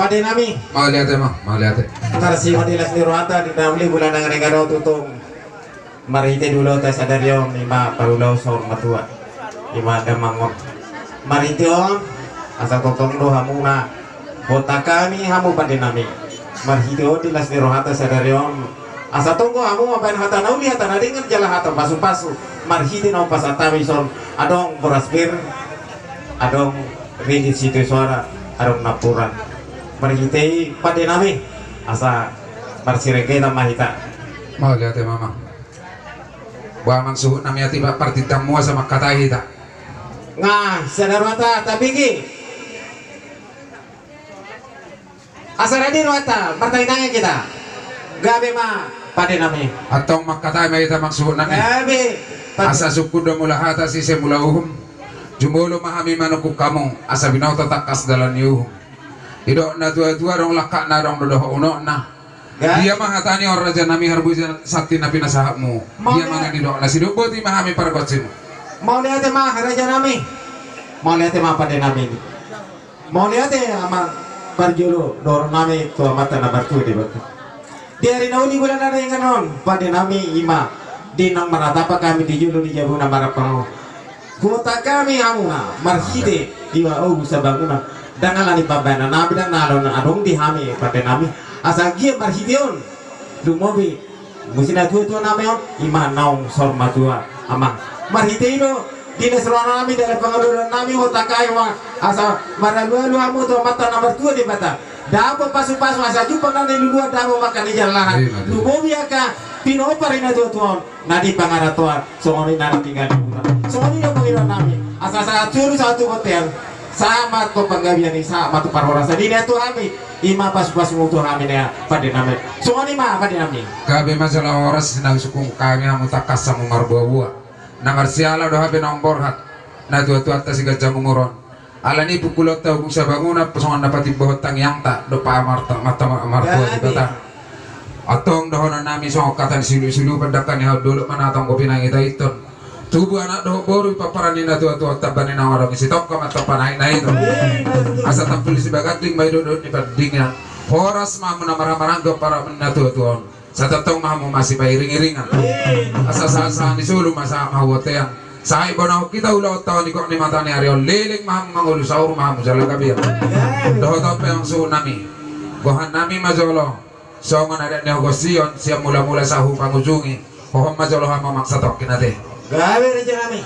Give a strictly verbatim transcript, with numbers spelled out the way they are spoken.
Pande nami. Mauliate ma, mauliate. Tarsiho di las ni rohanta di nauli bulan nang nang ado tutung. Marhite dolo ta sadari on ima parulau saur matua. Ima damangon. Marhite on asa tongtong do hamuna. Hotang hami hamu pande nami. Marhite on di las ni rohanta sadari on. Asa tonggo hamu mambaen hata na uli hata na denggan jala hata pasu-pasu. Marhite na pasahat hami son adong boras bir. Adong ringgit sitio soara, adong napuran. Marhite i pande nami, asa marsiregetan ma hita. Mauliate ma amang. Boha amang suhut nami ati ba partitangmu asa mangkatai hita. Nga, sada rohanta tabinggi. Asa radi rohanta martangiang hita. Gabe ma pande nami. Antong mangkatai ma hita amang suhut nami. Gabe. Asa sungkun do mula hata sise mula uhum. Jumolo ma hami manungkun hamu asa binoto tangkas dalan ni uhum. Didok na tua-tua adong langkatna adong do dohot unokna. Dia ma hata ni on raja nami harbui santi na pinasahatmu. Dia ma na didok na sidok boti ma hami pargonsimu. Mauliate ma raja nami. Mauliate ma pande nami. Mauliate amang parjolo dohonon nami tu amanta na martua Debata. Di ari na uli bulan na denggan on pande nami ima di naung marnatapa hami di jolo di jabu na marampang on. Hotang hami hamuna marhite iwa ohu sabangunan. Dang ala ni pambahenan nami dang na adong di hami pande nami. Asa gia marhite on lumobi muse na tua-tua nami on ima naung saur matua amang. Marhite i do di las roha nami dalan pangalualuan nami hotang hami ma asa maralualu hamu tu amanta na martua Debata. Dapot pasu-pasu asa jumpang na niluluan dapot mangkani jallahan. Lumobi angka pinompar ni na tua-tua on na di pangarantoan songon i na tinggal di huta. Songon i do pangidoan nami asa sahat solu sahat tu bontean. Sahat ma tu panggabean i sahat ma tu parhorasan i na tu hami. Ima pasu-pasu mu tu hami na pande nami. Songon i ma pande nami. Gabe ma jala horas na husungkun hami hamu tangkas hamu marboa-boa. Na marsiala do hape naung borhat na tua-tuanta siganjang umur on. Ala ni pungkulonta ohu sabangunan songon na patimbohon tangiangta dompak martua Debata. Antong dohonon nami songon hata ni siulu-siulu pandangka ni haut dolok ma na tonggo pinangitai ton. Tubu anak dohot boru i pomparan ni na tua-tua on tamba ni naung adong i sitongka ma tong panahit na i do. Asa tampul sibaganding ma i dohot ni pandinginan. Horas ma hamu na marhaha maranggi pomparan ni na tua-tua on. Sai tongtong ma hamu masipairing-iringan. Asa sahat-sahat ni solu ma sahat ma tu bontean. Sai bonahon hita ulaonta on di gok ni mata ni ari on leleng ma hamu mangolu saur ma hamu jala gabe. Dohot on pe amang suhut nami. Gohan nami ma jolo. Songon adat ni hagosion sian mula-mula sahat tu pangujungi. Hohom ma jolo hamu amang satongkin ate. Gabe raja nami.